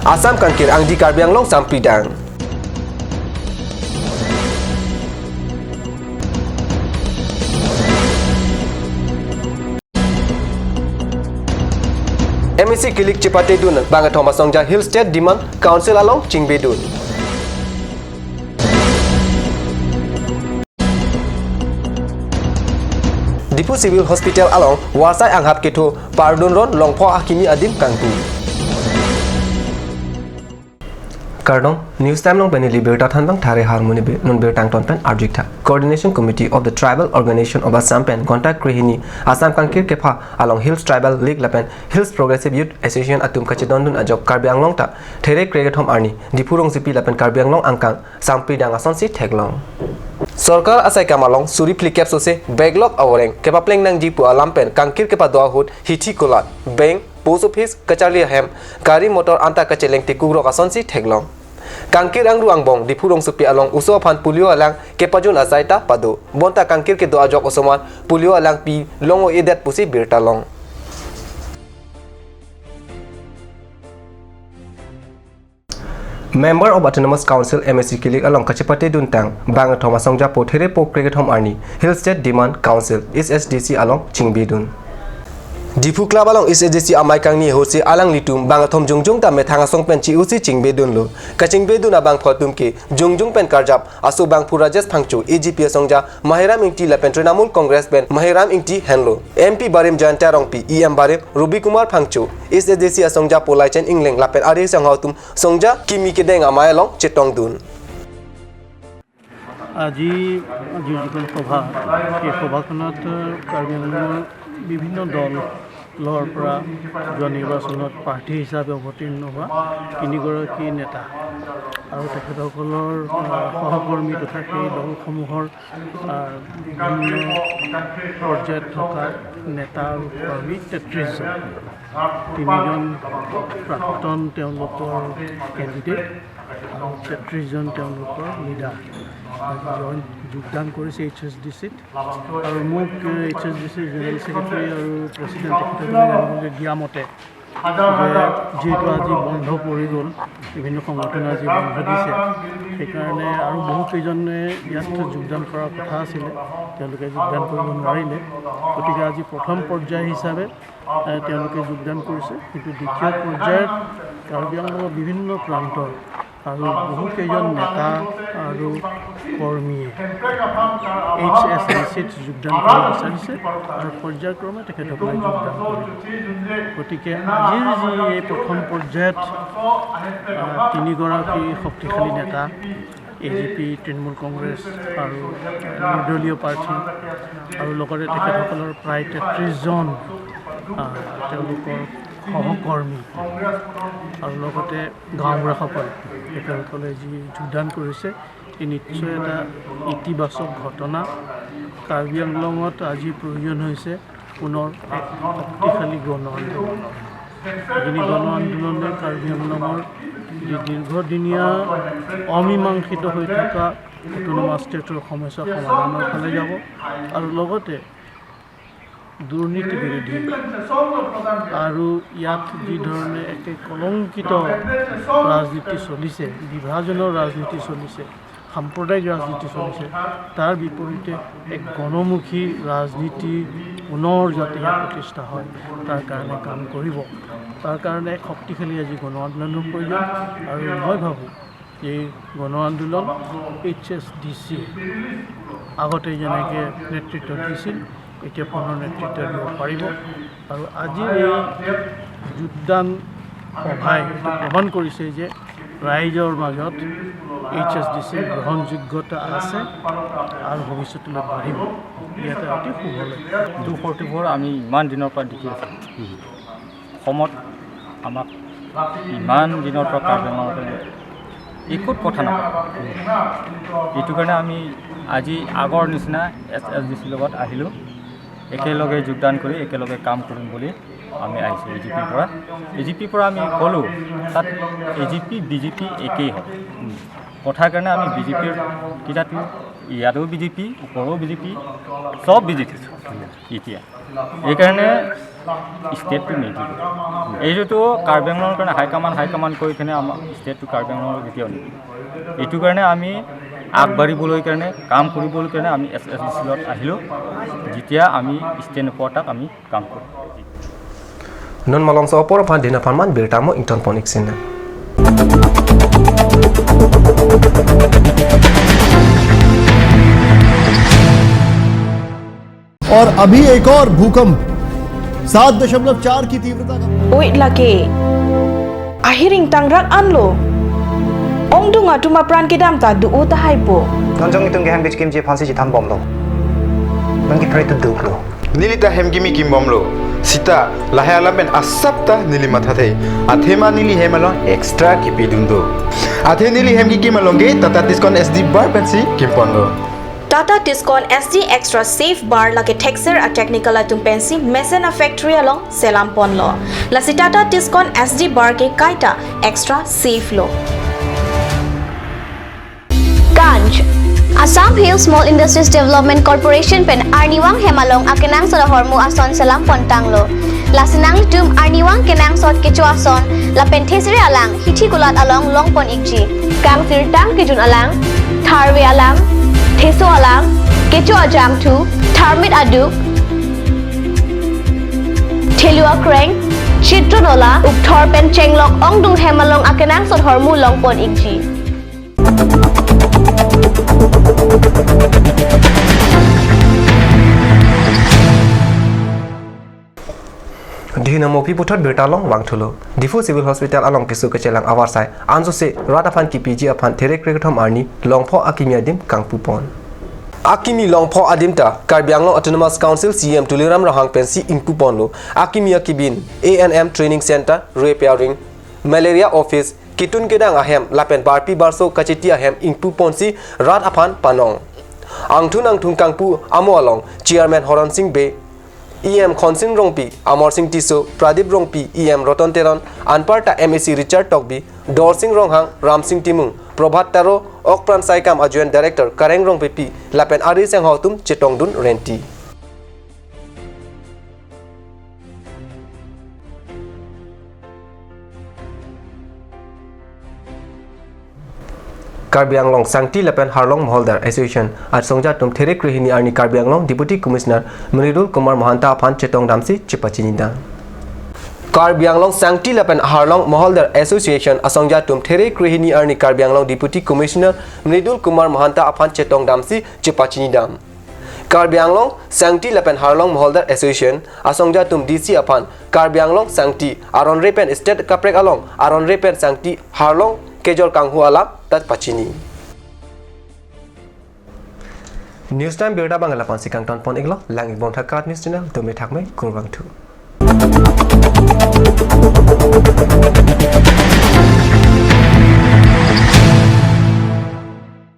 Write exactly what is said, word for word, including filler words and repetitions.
Assam Kangkir angdi Karbi Anglong Sampidang. M A C kilik chepatedun bangkethom asongja Hill State Demand Council along chingbedun. Diphu Civil Hospital along varsai anghap ketho pardun ron longpho akimi adim kangpu. Kardom, News Time along pen neli birta thanbang Thare Harmoni be, non birta angton pen arjuktha. Coordination Committee of the Tribal Organization of Assam pen gonta krehini Assam Kangkir kepha along Hills Tribal League lapen Hills Progressive Youth Association atum kachedondun ajok Karbi Anglong ta there krekethom arni Diphu rongsopi lapen Karbi Anglong angkang Sampidang asonsi theklong. Sorkar asai kam along suri phlikep sose backlog avoreng kepapleng nangji pu alam pen kangkir kepado ahut hithi kulat, bank, post office, kacharli ahem, gari motor anta kacheleng tekukrok asonsi theklong. Kangkir angru angbong Diphu rongsopi along oso aphan polio alang kepajun asai ta pado. Bonta kangkir kedo ajok osomar polio alang pi long-o-edet pusi birta long. Member of Autonomous Council M A C kilik along kachepatedun tang bangkethom asongja po there po krekethom arni Hill State Demand Council, H S D C along chingbedun. Diphu Club along H S D C amei kangni ahutsi alanglitum bangkethom jongjong ta methang asong pen chi-usi chingbedunlo. Kachingbedun abangphu atum ke jongjong pen karjap aso bangphu Rajesh Phangcho, A G P asongja Mahiram Ingti lapen Trinamool Congress pen Mahiram Ingti henlo. M P barim Jayanta Rongpi, E M barim Robi Kumar Phangcho, H S D C asongja po Laichen Engleng lapen ari sangho atum songja kimi kedeng amei along chetongdun. আজি যি- যিখন সভা, সেই সভাখনত কাৰ্বি আংলঙৰ বিভিন্ন দলৰ পৰা যোৱা নিৰ্বাচনত প্ৰাৰ্থী হিচাপে অৱতীৰ্ণ হোৱা তিনিগৰাকী নেতা আৰু তেখেতসকলৰ, আহ, সহকৰ্মী তথা সেই দলসমূহৰ, আহ, বিভিন্ন পৰ্যায়ত থকা নেতা আৰু কৰ্মী তেত্ৰিশ জন। তিনিজন প্ৰাক্তন তেওঁলোকৰ কেণ্ডিডেট আৰু তেত্ৰিশ জন তেওঁলোকৰ লিডাৰ আজি জইন, যোগদান কৰিছে এইচ এছ ডি চিত। আৰু মোক, এ, এইচ এছ ডি চিৰ জেনেৰেল ছেক্ৰেটাৰী আৰু প্ৰেচিডেণ্ট তেখেতসকলে জানিবলৈ দিয়া মতে যে যিহেতু আজি বন্ধ পৰি গ'ল, বিভিন্ন সংগঠনে আজি বন্ধ দিছে, সেইকাৰণে আৰু বহুকেইজনে ইয়াত যোগদান কৰাৰ কথা আছিলে, তেওঁলোকে যোগদান কৰিব নোৱাৰিলে। গতিকে আজি প্ৰথম পৰ্যায় হিচাপে, এ, তেওঁলোকে যোগদান কৰিছে, কিন্তু দ্বিতীয় পৰ্যায়ত কাৰ্বি আংলঙৰ বিভিন্ন প্ৰান্তৰ আৰু বহুকেইজন নেতা আৰু কৰ্মীয়ে এইচ এছ ডি চিত যোগদান কৰিব বিচাৰিছে আৰু পৰ্যায়ক্ৰমে তেখেতসকলে যোগদান কৰিব। গতিকে আজিৰ যি এই প্ৰথম পৰ্যায়ত, আহ, তিনিগৰাকী শক্তিশালী নেতা, এ জি পি, তৃণমূল কংগ্ৰেছ আৰু নিৰ্দলীয় প্ৰাৰ্থী আৰু লগতে তেখেতসকলৰ প্ৰায় তেত্ৰিশ জন, আহ, তেওঁলোকৰ সহকৰ্মী আৰু লগতে গাঁওবুঢ়াসকল, তেখেতসকলে যি যোগদান কৰিছে, ই নিশ্চয় এটা ইতিবাচক ঘটনা। কাৰ্বি আংলঙত আজি প্ৰয়োজন হৈছে পুনৰ এক শক্তিশালী গণ আন্দোলন। যিখিনি গণ আন্দোলনে কাৰ্বি আংলঙৰ যি দীৰ্ঘদিনীয়া অমীমাংসিত হৈ থকা অট'নমাছ ষ্টেটৰ সমস্যা সমাধানৰ ফালে যাব আৰু লগতে দুৰ্নীতি বিৰোধী আৰু ইয়াত যি ধৰণে একে কলংকিত ৰাজনীতি চলিছে, বিভাজনৰ ৰাজনীতি চলিছে, সাম্প্ৰদায়িক ৰাজনীতি চলিছে, তাৰ বিপৰীতে এক গণমুখী ৰাজনীতি পুনৰ যাতে ইয়াত প্ৰতিষ্ঠা হয়, তাৰ কাৰণে কাম কৰিব। তাৰ কাৰণে এক শক্তিশালী আজি গণ আন্দোলনৰ প্ৰয়োজন। আৰু মই ভাবোঁ, এই গণ আন্দোলন এইচ এছ ডি চি আগতে যেনেকে নেতৃত্ব দিছিল, এতিয়া পুনৰ নেতৃত্ব দিব পাৰিব। আৰু আজিৰ এই যোগদান সভাই এইটো প্ৰমাণ কৰিছে যে ৰাইজৰ মাজত এইচ এছ ডি চিৰ গ্ৰহণযোগ্যতা আছে আৰু ভৱিষ্যতলৈ বাঢ়িব। ইয়াতে অতি শুভ লক্ষণ। টু ফৰ্টি ফ'ৰ আমি ইমান দিনৰ পৰা দেখি আছোঁ। অসমত আমাক ইমান দিনৰ পৰা কাৰ্বি আংলঙতে একো কথা নাপাতে। এইটো কাৰণে আমি আজি আগৰ নিচিনা এছ এছ ডি চিৰ লগত আহিলোঁ, একেলগে যোগদান কৰি একেলগে কাম কৰিম বুলি আমি আহিছোঁ এ জি পিৰ পৰা। এ জি পিৰ পৰা আমি ক'লোঁ, তাত A G P, B J P একেই হয়। কথাৰ কাৰণে আমি বিজেপিৰ কিতাতো ইয়াতো বিজেপি, ওপৰো বিজেপি, চব বিজেপি এতিয়া। এইকাৰণে ষ্টেটটো নিদিব। এইটোতো কাৰ্বি আংলঙৰ কাৰণে হাই কমাণ্ড, হাই কমাণ্ড কৰি কিনে আমাৰ ষ্টেটটো কাৰ্বি আংলঙৰ কেতিয়াও নিদিব। এইটো কাৰণে আমি আগবাঢ়িবলৈ কাৰণে, কাম কৰিবলৈ কাৰণে আমি এছ এছ ডি চিলত আহিলোঁ। যেতিয়া আমি ষ্টেট নোপোৱা তাক আমি কাম কৰিম। Non malomso apor aphan dina pharman birta mo ington pon iksin. और अभी एक और भूकंप सात दशमलव चार की तीव्रता का। Oi lake. Ahiring tangrak anlo. Ongdung atum apran kedam ta do-o tahai po. Non jong itum kehem kechikimji aphansi chethan bomlo. Non kepre tu duklo. Neli ta hem kimi kim bomlo. Sita lahai alam pen asap ta neli mathathe. Athema neli hem along extra kipidun do. Athe neli hem kikim along ke Tata Tiscon S D bar pensi kim ponlo. Tata Tiscon S D Extra Safe Bar lake thekser a technical atum pensi mesen a factory along selam ponlo. Lasi Tata Tiscon S D bar ke kaita extra safe lo. Ganj. Assam Hill Small Industries Development Corporation pen arnivang hem along akenangsot ahormu ason selam pon tanglo. Lasi nanglitum arnivang kenangsot kecho ason lapen thesere alang hithi kulat along long pon ikji. Kangsirtang kejun alang, tharve alang, theso alang, kecho ajangthu, tharmit aduk, thelu akreng, chitro nola, ukthor pen chenglok ongdung hem along akenangsot ahormu long pon ikji. Dihina Mopi puthot birta long vangthulo. Diphu Civil Hospital along keso kechelang avarsai anjose rat aphan kipiji aphan therekre kethom arni longpho akimi adim kangpu pon. Akimi longpho adim ta Karbi Anglong Autonomous Council C E M Tuliram Ronghang pensi ingpu ponlo. Akimi akibin A N M Training Center, Repairing, Malaria Office, kitun kedang ahem lapen barpi barso kachiti ahem ingpu ponsi rat aphan panong. Angthun angthun kangpu amo along Chairman Horon Sing Bey, E M Khonsing Rongpi, Amar Sing Tisso, Pradip Rongpi, E M Roton Teron, anparta M A C Richard Tokbi, Dorsing Ronghang, Ramsing Timung, Prabhat Taro, Okpran Saikam a Joint Director Kareng Rongpipi, lapen ari sengho atum chetongdun renti. Karbi Anglong Sangti lapen Harlong Moholdar Association asongja atum therekre hini arni Karbi Anglong Deputy Commissioner Mridul Kumar Mahanta aphan chetong damsi chepachini dam. Karbi Anglong Sangti lapen Harlong Moholdar Association asongja atum therekre hini arni Karbi Anglong Deputy Commissioner Mridul Kumar Mahanta aphan chetong damsi chepachini dam. Karbi Anglong Sangti lapen Harlong Moholdar Association asongja atum D C aphan Karbi Anglong Sangti aron re pen state kaprek along aron re pen Sangti Harlong kejor kanghu alam ta pachini. News time birta bang lapu-ansi kangton pon iklo, lang ikbom thakkat news channel, dome thakme, kurvangthu.